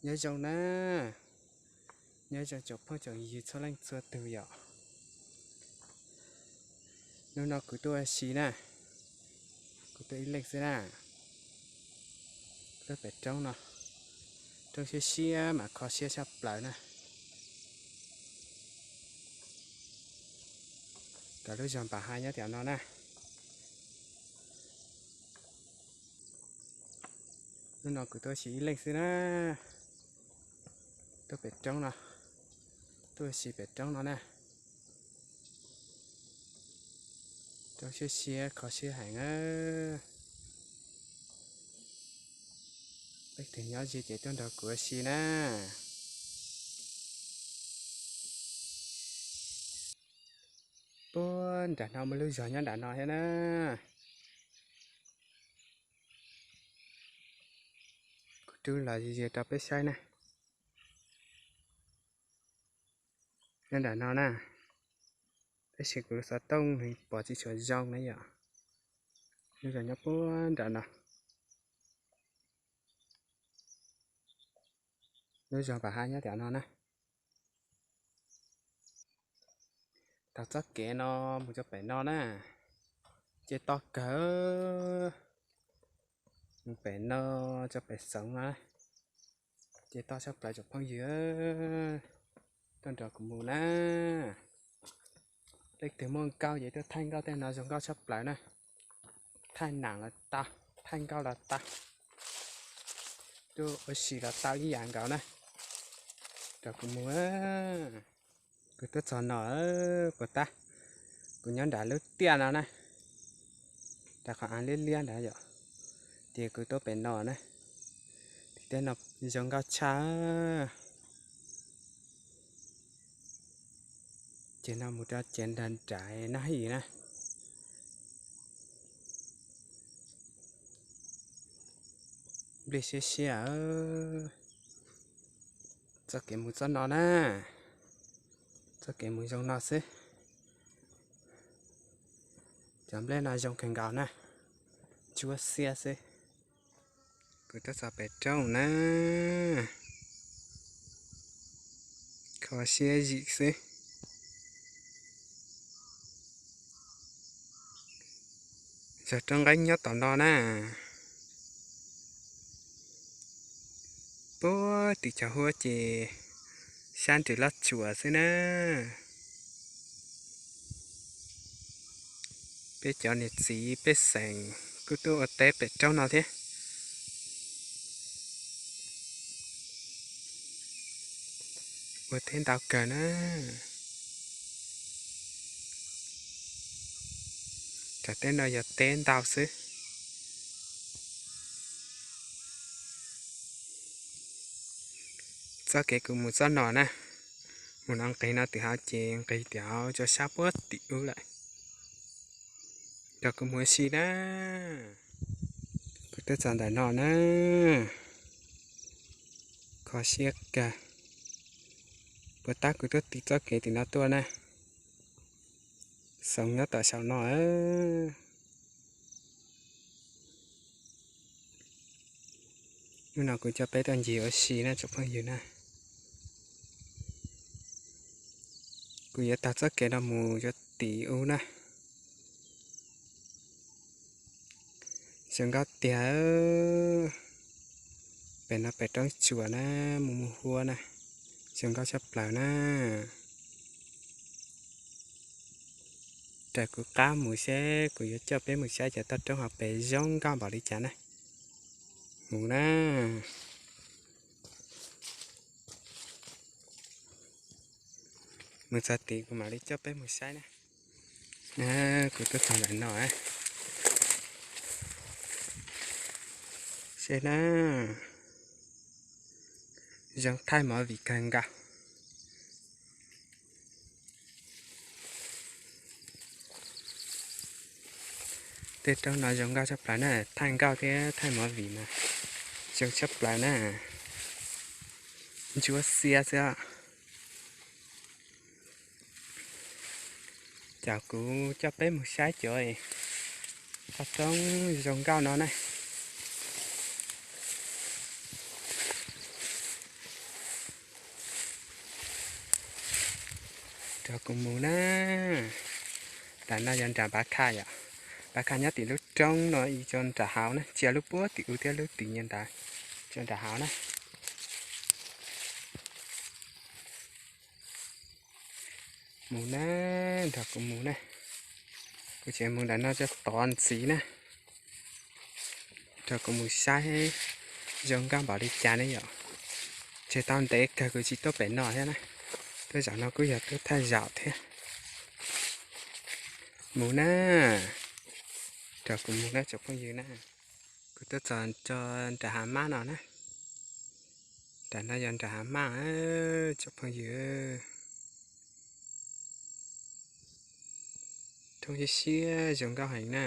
Nyob zoo na, nyob zoo tsoom phooj tsoom ywg txhua leej txhua tus yom. Hnub no kuv tuaj ua si na, kuv tuaj ib leeg xwb na. Tuaj pem roob no, roob siab siab mas kho siab tshaj plaws na. Cov lub zog Npam Haj nyob tim no na. Hnub no kuv tuaj ua si ib leeg xwb na, tuaj pem roob no, tuaj ua si pem roob no na. Roob siab siab kho siab heev na. Leej twg nyob ze ces tuaj nrog kuv ua si na. Puag nram no muaj lub zog nyob nram no thiab na. Kuv rub los ze ze rau peb saib na. Nyob nram no na, tab sis kuv xov tooj pom tsis tshua zoo na yom. Lub zog nyob puag nram no. Lub zog Npam Haj nyob nram no na. Taug txoj kev no mus rau pem no na, ces toj kawg. Mus pem no, rau pem Xoov no, ces toj tshaj plaws tsoom phooj ywg, tuaj nrog kuv mus na. Leej twg muaj nkauj ces tuaj thaij nkauj tej no zoo nkauj tshaj plaws na. Thaij nam los tau, thaij nkauj los tau, tuaj ua si los tau ib yam nkaus na. Nrog kuv mus. Kuv tuaj txog no puas tab, kuv nyob nram lub tiaj no na, nram qhov av liab liab ntawd yom, ces kuv tuaj pem no na. Tim tej no zoo nkauj tshaj. Ces no mus rau ces nrag nraiv no hib na. Nplej siab siab. Txoj kev mus txoj no na, txoj kev mus zoo no xwb. Cov nplej no zoo kawg nkaus na, ntsuab xiab xwb. Kuv tuaj txog pem roob na, kho siab zim xwb. Zog roob nqeeb nyob tom no na. Puag tim cov huab ces sab nrws loj tsuas xwb na. Peb cov niam txiv pej xeem kuj tuaj ua teb pem roob no thiab. Ua teb ntau kawg na. Cov teb no yog teb ntau xwb. Txoj kev kuv mus txoj no na, mus no nqis no tim hauv ces nqis tim hauv rau sab puag tim ub lawm. Cov kuv mus ua si na, kuv twb txog ntawm no na, kho siab kawg. Puas tab kuv tuaj tim txoj kev tim no tuaj na, Xoov nyob tom saum no. Hnub no kuv coj peb tuaj ncig ua si na tsoom phooj ywg na. Kuv yuav taug txoj kev no mus rau tim ub na. Zoo nkauj tiag. Pem no pem roob tsuas na, mus mus huab na, zoo nkauj tshaj plaws na. Raws kuv qab mus seb kuv yuav coj peb mus saib cov toj roob hauv pes zoo nkauj npaum li cas na. Mus na. Mus txog tid kuv mam li coj peb mus saib na. Kuv twb txog ntawm no seb na. Zoo thaij movie kawg nkaus. Tej roob no zoo nkauj tshaj plaws na, thaij nkauj thiab thaij movie mas zoo tshaj plaws na. Ntsuab xiab xwb. Ces kuv coj peb mus saib cov toj roob zoo nkauj no na. Nrog kuv mus na. Nram no yog nram Npav Khaj yom. Npav Khaj nyob tim lub roob no ib co nram hav na, cia lub puag tim ub thiab lub tim nram, co nram hav na. Mus na, nrog kuv mus na. Kuv tseem mus nram no tov ntxiv na. Nrog kuv mus saib zoo nkauj npaum li cas ne yom. Tseg tau ntev kawg kuv tsis tuaj pem no thiab na. Tuaj zaum no kuj yog tuaj thaj zaum thiab. Mus na, nrog kuv mus na tsoom phooj ywg na. Kuv tuaj txog nram hav mab no na. Nram no yog nram hav mab tsoom phooj ywg. Thoob siab siab zoo nkauj heev na.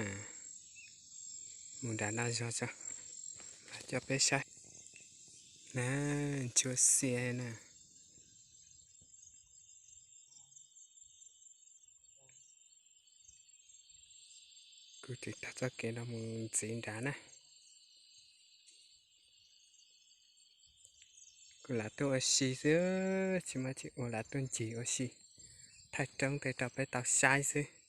Mus nram no zog tso, mam coj peb saib na. Ntsuab xiab na. Kuv tseem taug txoj kev no mus ntxiv nrad na. Kuv lam tuaj ua si xwb, tsis muaj tsis ua, lam tuaj ncig ua si, thaij roob tej rau peb tau saib xwb.